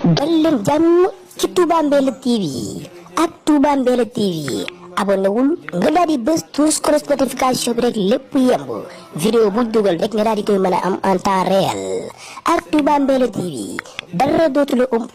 dal leen jàmm ci Touba Mbella TV ak Touba Mbella TV abonné wul nga daal di bës tous cloche notification bi rek lépp yemb vidéo bu dugal rek nga daal di koy mën a am en temps réel ak Touba Mbella TV dara dootu la ëmp.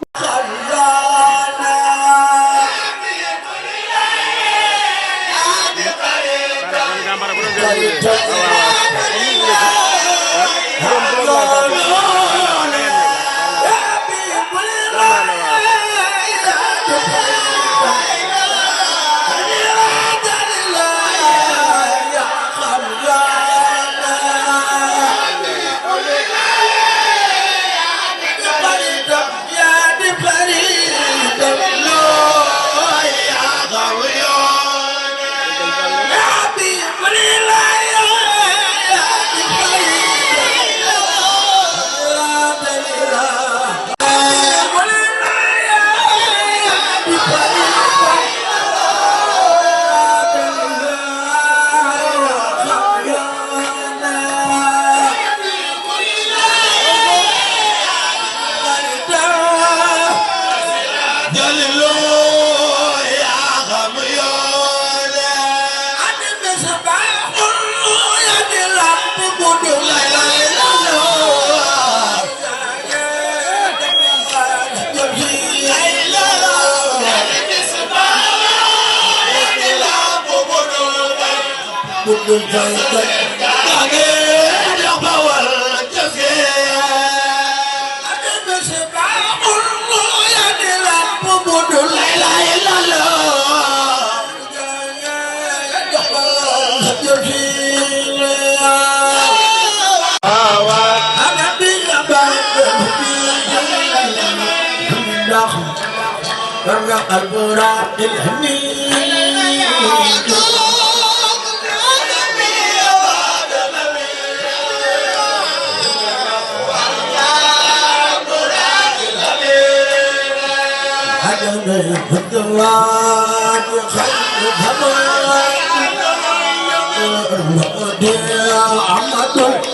Ahmad